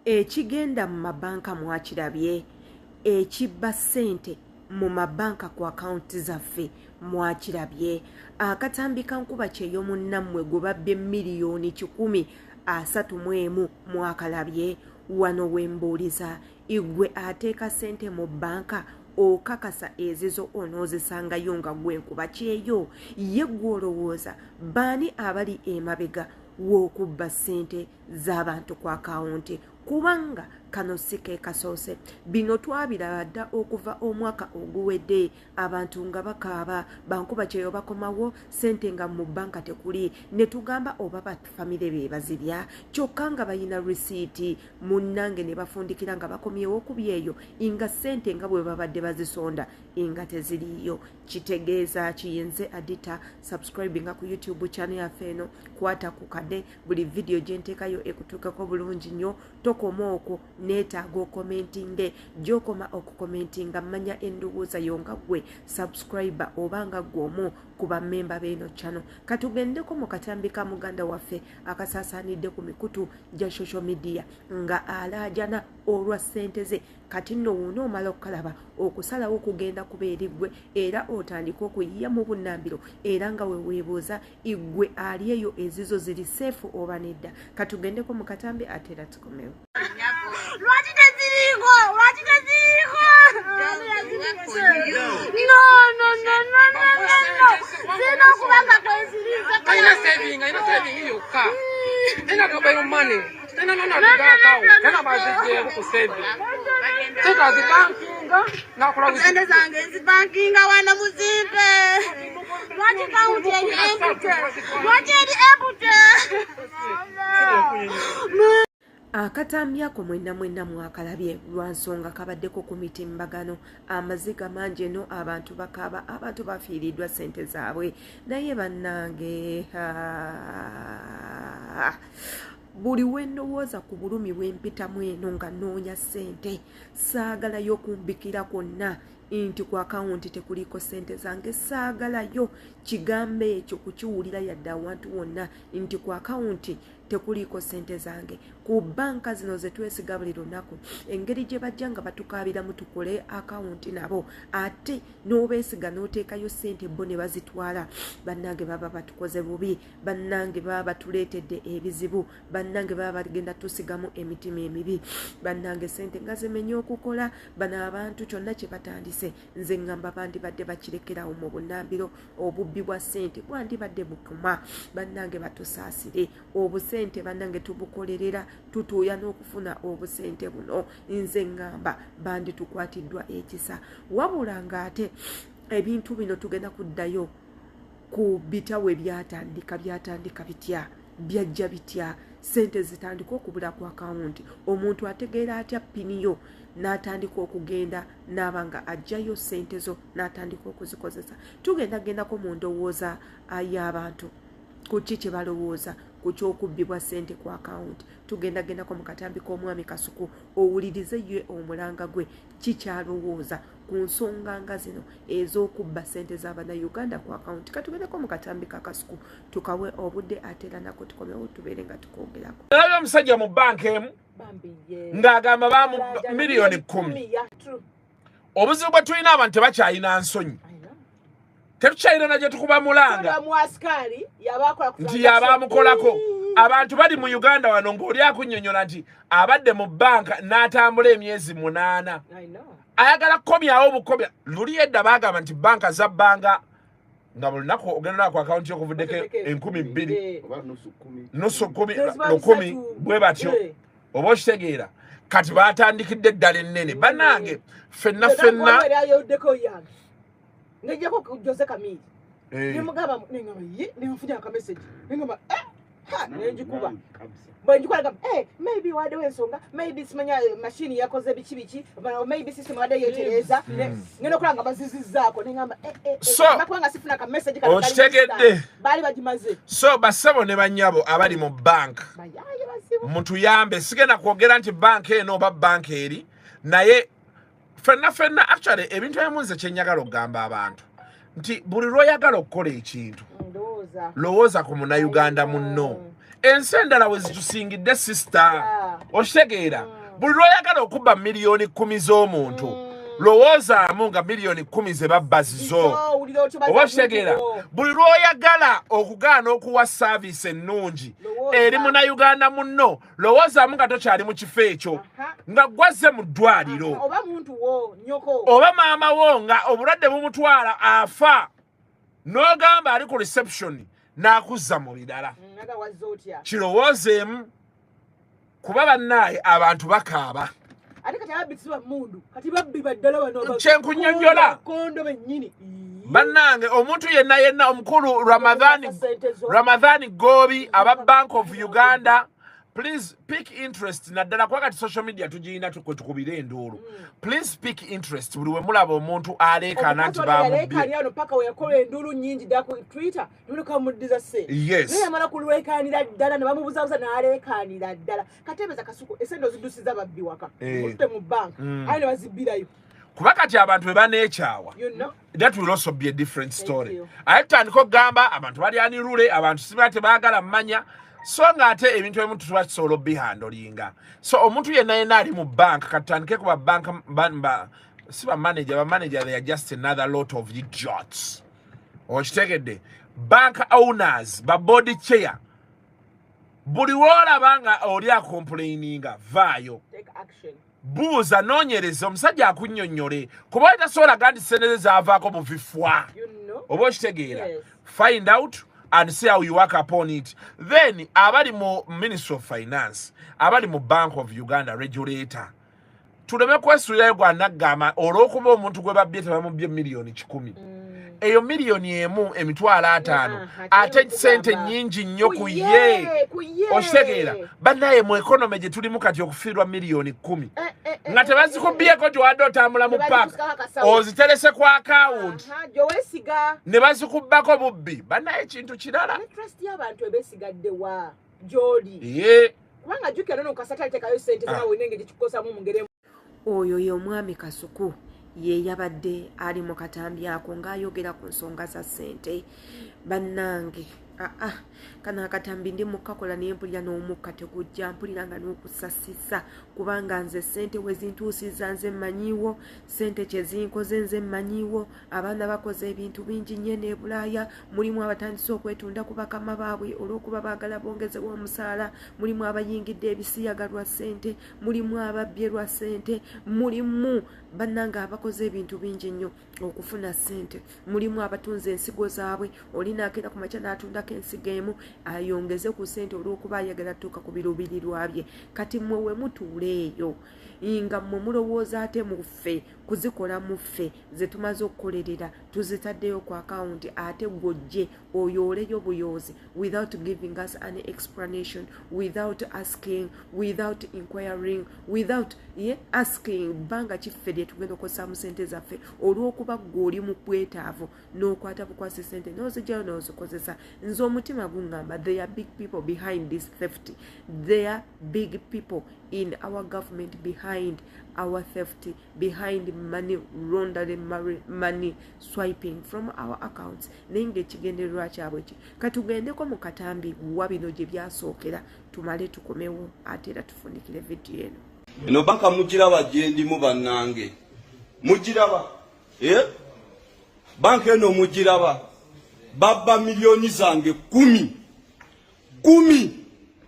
Ekigenda mu mabanka mwakirabye? Ekibba ssente mu mabanka ku akawunti zaffe mwakirabye? Akatambi ka nkuba kyeyo munnammwe gwe babbye 131 miliyoni mwakalabye? Wano wembuuliza, igwe ateeka ssente mu banka, okakasa ezizo onoozisangayo nga gwe nkuba kyeyo? Ye gwe olowooza baani abali emabega w'okubba ssente z'abantu ku akawunti? Kubanga kano si ke kasoose. Bino twabiraba dda okuva omwaka oguwedde, abantu nga bakaaba, bankuba kyeyo bakomawo ssente nga mu banka tekuli, ne tugamba oba bafamire be bazirya, kyokka nga balina risiiti. Munnange, ne bafundikira nga bakomyewo ku byeyo nga ssente nga bwe babadde bazisonda nga teziriiyo. Kitegeeza kiyinze adita subscribinga ku YouTube channel yaffe eno, kwata ku kade, buli vidiyo gye nteekayo ekutuukeko bulungi nnyo. Tokoma okwo, neetaaga ocommentinge. Gyokoma okucommentinga, mmanya endowooza yo nga ggwe subscriber oba nga ggwe omu ku bammemba b'eno channel. Katugendeko mu katambi ka muganda waffe akasaasaanidde ku mikutu gya social media nga alaajana olwa ssente ze. Kati nno wuuna omala okukalaba, okusalawo kugenda kuba eri ggwe, era otandike okuyiya mu bunnambiro, era nga we weebuuza iggwe ali eyo, ezizo ziri safe oba nedda? Katugendeko mu katambi, ate era tukomewo. Lwaki teziriiko? Lwaki teziriiko? No, no, no, no, no, no, no, zirina okuba nga kweziriza. Alina saving, alina saving yokka. Tena mobile money. Tena nona bigakawo. Tena bazigyeeko ku saving. Sente azibankinga nakola. Sente zange nzibankinga wano muzimpe. Lwaki kawunti eri empty? Lwaki eri empty? Akatambi ako mwenna mwenna mwakalabye, lwa nsonga kabaddeko ku mitimbagano. Amaziga mangi eno, abantu bakaaba, abantu bafiiriddwa ssente zaabwe. Naye bannange, buli wendowooza ku bulumi bwempitamu eno nga nnoonya ssente, saagalayo kumbikira kwonna nti ku akawunti tekuliiko ssente zange. Saagalayo kigambo ekyo kukiwulira yadde awantu wonna nti ku akawunti tekuliiko ssente zange. Ku banka zino ze twesiga buli lunaku, engeri gye bajja nga batukaabiramu tukole akawunti nabo, ate n'obeesiga n'oteekayo ssente, bo ne bazitwala, bannange baba batukoze bubi, bannange baba batuleetedde ebizibu, bannange baba bagenda tusigamu emitima emibi. Bannange, ssente nga zimenye okukola. Bano abantu kyonna kye batandise, nze ŋŋamba bandibadde bakirekerawo mu bunnambiro. Obubbi bwa ssente bwandibadde bukuma. Bannange, batusaasire. Obusente, bannange, tubukolerera, tutuuya n'okufuna obusente buno. Nze ŋŋamba banditukwatiddwa ekisa. Wabula ng'ate ebintu bino tugenda kuddayo ku bitya, we byatandika, byatandika bitya, byajja bitya, sente zitandika okubula ku akawunti, omuntu ategeera atya PIN yo n'atandika okugenda n'aba nga ajjayo sente zo n'atandika okuzikozesa? Tugenda gendako mu ndowooza y'abantu ku ki kye balowooza ku kyokubbibwa ssente ku akawunti. Tugenda gendako mu katambi k'omwami Kasuku, owulirize ye omulanga gwe kikyalowooza ku nsonga nga zino ez'okubba ssente z'abannayuganda ku akawunti. Katugendeko mu katambi ka Kasuku, tukawe obudde, ate era nako tukomewo tubeere nga tukogerako. Nalabye omusajja mu banka emu ng'agamba bamu miliyoni 10. Obuzibu bwe tulina, abantu tebakyalina nsonyi, tetukyalina na gye tukuba mulanga nti yabamukolako. Abantu bali mu Uganda wano ng'oli akunnyonnyola nti abadde mu banka n'atambula emyezi 8, ayagala kukomyawo obukomya. Luli edda baagamba nti banka zabbanga nga buli lunaku ogenda ku akawunti yokuvuddeko 2000, nusu kumi, 1000, bwe batyo, oba okitegeera. Kati batandikidde eddala ennene. Bannange, ffenna ffenna Ngejjako Jose Kamiri, nemugamba, nengamba ye nenfunya akamessage, nengamba eh, ha, nenjikuba. Bwenjikuba ngamba eh, maybe waddewo ensonga, maybe simanya machine yakoze biki biki, maybe system wadde yetereeza. Ngenda okulaba nga bazizizzaako, nengamba eh, eh, So, kubanga sifuna ka message. Okitegedde? Baali bagimaze. So bassebo ne bannyabo abali mu bank, Bayaye bazibu. mutuyambe. Sigenda kwogera nti banka eno oba banka eri, naye ffenna ffenna, actually ebintu ebimu nze kyenjagala okugamba abantu nti buli lw'oyagala okukola ekintu, Ndowooza lowooza ku Munnayuganda munno. Ensi endala we zitusingidde, sister. Okitegeera? Buli lwoyagala okubba 10 miliyoni z'omuntu, lowoozaamu nga 10 miliyoni ze babba zizo. Owulira otyo? Oba okitegeera? Buli lwoyagala okugaana okuwa service ennungi Lowooza. eri Munnayuganda munno, lowoozaamu nga tokyali mu kifo ekyo, nga gwazze mu ddwaliro, oba muntu wo, nyoko, oba maama wo nga obulwadde bumutwala afa, n'ogamba ali ku reception n'akuzza mu birala. Aga wazze otya? Kirowoozeemu, kuba bannaaye abantu bakaaba. Ate kati ababbi si bamundu, kati babbi baddala bano Kyenkunnyonnyola. Kondo bennyini. Bannange, omuntu yenna yenna, omukulu Ramadhani, Sente zo. Ramadhani Gobi, aba Bank of Uganda, please pick interest, naddala kuba kati social media tugirina, kwe tukubira enduulu. Please pick interest buli we mulaba omuntu aleekaana nti bamubbye. Yaleekaanira wano paka we yakola enduulu nnyingi ddala ku Twitter, nemuleka muddiza ssente. Naye yamala kulwekanira ddala ne bamubuzabuza n'aleekaanira ddala. Kateebeza Kasuku, esente oziddusiza babbi waka, ozite mu banka, aye ne bazibbirayo. Kuba kati abantu bwe baneekyawa, You know? that will also be a different story. You. Aye tutandika okugamba abantu balyanirule, abantu siba tebaagala mmanya, so nga ate ebintu ebimu tuba tusobola obihandlinga. So omuntu yenna yenna ali mu bank, katutandike ku babanka si bamanager. Bamanager, they are just another lot of idiots. Okitegedde? Bank owners, ba board chair, buli woolaba nga oli acomplaininga, vaayo. Take action. Buuza, noonyereza, omusajja akunnyonnyole, kuba oli tasobola ga nti sente ze zaavaako buvifwa. You know? Oba okitegeera? Yes. Find out and see how you work upon it. Then abali mu Ministry of Finance, abali mu Bank of Uganda, regulator, tuleme kwesuulirayo gwannaggamba olw'okuba omuntu gwe babbye tebamubbye 100 miliyoni, eyo 1,050,000, ate ate sente okugamba. nnyingi nnyo ku Ku ye. ye, ku ye. Okitegeera? Bannaye, mu economy gye tulimu kati, okufiirwa 10 miliyoni Eh, eh, eh, nga tebazikubyeko, gyewadde otambula mu Ne paaka, bazikusikako akasawo. oziterese ku akawunti, Aha, gy'oweesiga. ne bazikubbako bubbi. Bannaye, ekintu kirala. Ne trust y'abantu ebeesigadde wa gy'oli? Ye. Kubanga jjukira nono kasata aliteekayo sente zaawe nenge gikikosamu mu ngeri Oyo ye omwami Kasuku, ye yabadde ali mu katambi ako ng'ayogera ku nsonga za ssente. Bannange, aa, kano akatambi ndi mukakola naye mpulira n'omukka tegujja, mpulira nga n'okusasisa, kubanga nze ssente we zintuusiza nze mmanyiiwo, ssente kye zinkoze nze mmanyiiwo. Abaana bakoze ebintu bingi nnyo eno e Bulaaya. Mulimu abatandise okwetunda ku bakama baabwe olw'okuba baagala bongezebwa omusaala, mulimu abayingidde ebisiyaga lwa ssente, mulimu ababbye lwa ssente, mulimu bannange abakoze ebintu bingi nnyo okufuna ssente, mulimu abatunze ensigo zaabwe. Oli naakera ku makya n'atundako ensigo emu ayongeze ku ssente olw'okuba ayagala tuuka ku biruubirirwa bye. Kati mmwe we mutuula eyo nga mmwe mulowooza ate muffe kuzikola, muffe ze tumaze okukolerera tuzitaddeyo ku akawunti, ate gwojje oyooleyo buyoozi without giving us an explanation, without asking, without inquiring, without ye asking bbanga kiffe lye tugenda okukozesaamu sente zaffe, olw'okuba ggwe oli mu bwetaavu n'okwata bukwasi sente n'ozigyayo n'ozikozesa. Nze omutima guŋŋamba there are big people behind this theft. There are big people in our government behind our theft, behind money laundering, money swiping from our accounts. Naye ngaekigendererwa kyabwe ki? Katugendeko mu katambi wa bino gye byasookera, tumale tukomewo ate era tufundikire vidiyo eno. Eno banka mugiraba gyendimu, bannange? Mugiraba? Eh? Banka eno mugiraba? Babba 10 miliyoni zange, 10, 10, 10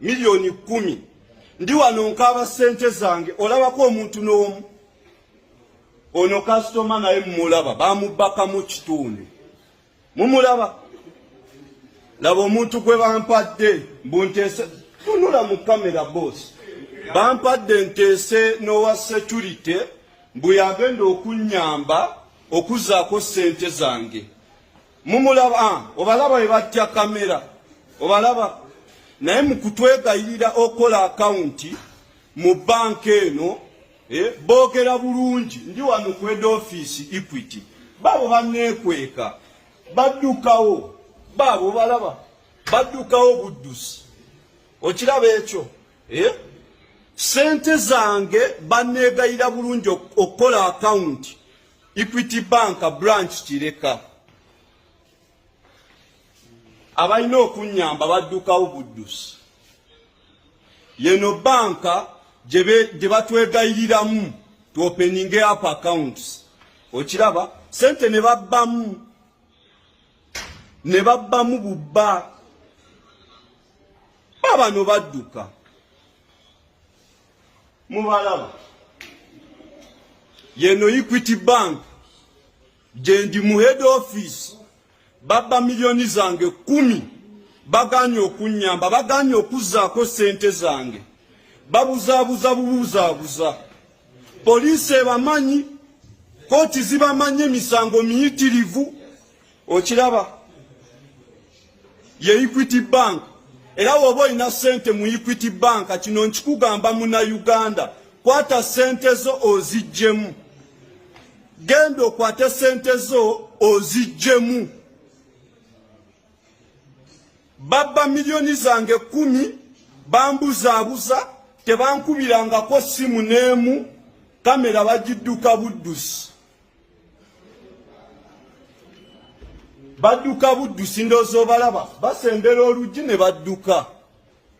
miliyoni. Ndi wano nkaaba ssente zange. Olabako omuntu n'omu ono kasitoma, naye mumulaba, bamubbakamu kitundu. Mumulaba? Laba omuntu gwe bampadde mbu nteese. Tunula mu kamera, boss. Bampadde nteese n'owa security mbu yagenda okunnyamba okuzzaako ssente zange. Mumulaba? Ah, obalaba bwe batya kamera? Obalaba? Naye mu kutwegayirira okola akawunti mu banka eno, boogera bulungi. Ndi wano ku head office Equity. Baabo banneekweka, baddukawo. Baabo balaba baddukawo buddusi. Okiraba ekyo? Eh? Sente zange banneegayira bulungi okukola akawunti Equity Bank branch Kireka. Abalina okunnyamba baddukawo buddusi. Yeno banka. Gye batwegayiriramu tuopeninge up accounts. Okiraba, sente ne babbamu, ne babbamu bubba. Babano badduka, mubalaba. Yeno Equity Bank gye ndi mu head office. Babba miliyoni zange 10, baganye okunyamba, baganye okuzzaako sente zange, babuzaabuza bubuzaabuza. Poliisi ebamanyi, kooti zibamanyi, emisango miyitirivu. Okiraba, ye Equity Bank. Era woba olina sente mu Equity Bank, kino nkikugamba muna Uganda, kwata sente zo oziggyemu. Genda okwate sente zo oziggyemu. Babba miliyoni zange 10, bambuzaabuza, tebankubirangako simu n'emu, kamera bagidduka buddusi, badduka buddusi. Ndowooza obalaba basembera oluggi ne badduka.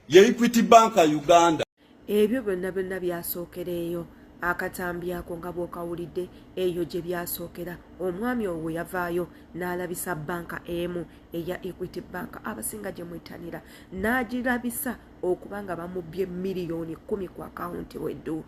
Ye Equity Bank Uganda. Ebyo byonna byonna byasookera eyo. Akatambi ako nga bw'okawulidde, eyo gye byasookera. Omwami owo we yavaayo n'alabisa banka emu eya Equity Bank abasinga gye mwettanira, n'agirabisa okuba nga bamubbye miliyoni 10 ku akawunti weddu.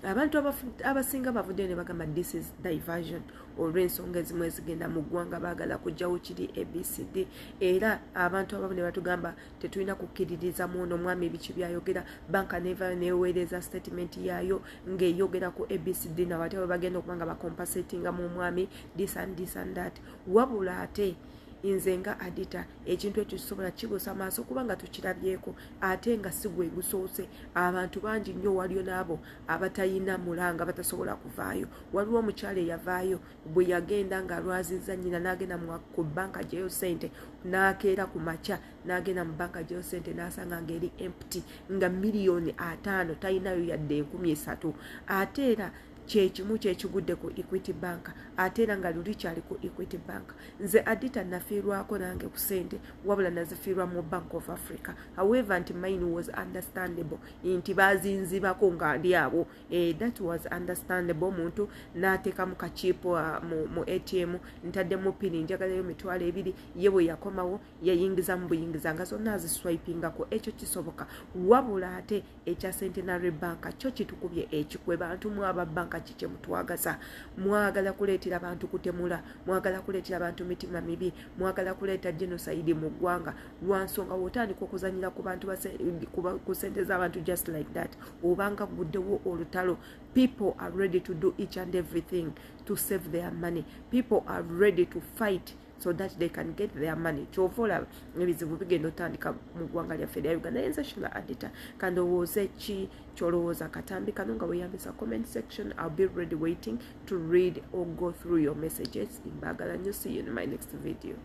Abantu abasinga bavuddeyo ne bagamba this is diversion, olw'ensonga ezimu ezigenda mu ggwanga, baagala kugjawo kiri ABCD. Era abantu abamu ne batugamba tetulina kukkiririza mu ono omwami, biki byayogera. Banka nevayo neweereza statement yaayo ng'eyogera ku ABCD, nabo ate bagenda okuba nga bacompensatinga mu omwami this and this and that. Wabula ate nze nga Adita, ekintu ekyo kisobola kibuusa maaso kubanga tukirabyeko, ate nga si gwe gusoose. Abantu bangi nnyo, waliyo n'abo abatayina mulanga, batasobola kuvaayo. Waliwo omukyala eyavaayo bwe yagenda ng'alwazizza nnyina, n'agenda ku banka gyeyo sente, n'akeera ku makya n'agenda mu banka gyeyo sente, n'asanga ng'eri empty, nga miliyoni 50 talinayo yadde 3,000. Ate era kyekimu kyekigudde ku Equity Bank, ate era nga luli kyali ku Equity Bank. Nze Adita nafiirwako nange ku sente, wabula nazifiirwa mu Bank of Africa. However, nti mine was understandable nti bazinzibako nga ndi abo, that was understandable. Omuntu n'ateekamu kachipu mu ATM, ntaddemu PIN, njagalayo 20,000. Ye bwe yakomawo yayingiza mu buyingiza nga zonna aziswipingako. Ekyo kisoboka. Wabula ate ekya Centenary Bank kyo kitukubye ekikwe. Bantu mu aba banka, kikye mutwagaza? Mwagala kuleetera bantu kutemula, mwagala kuleetera bantu mitima mibi, mwagala kuleeta genocide mu ggwanga, lwansonga wotandika okuzanyira ku bantu, ku sente z'abantu just like that, obanga guddewo olutalo. People are ready to do each and everything to save their money. People are ready to fight so that they can get their money. Kyova olaba ebizibu bigenda otandika mu ggwanga lyaffe lya Uganda. Naye nze Shula Adita, kandowooze ki kyolowooza katambi kano nga weyambisa comment section. I'll be ready, waiting to read or go through your messages. Mbagala nnyo. See you in my next video.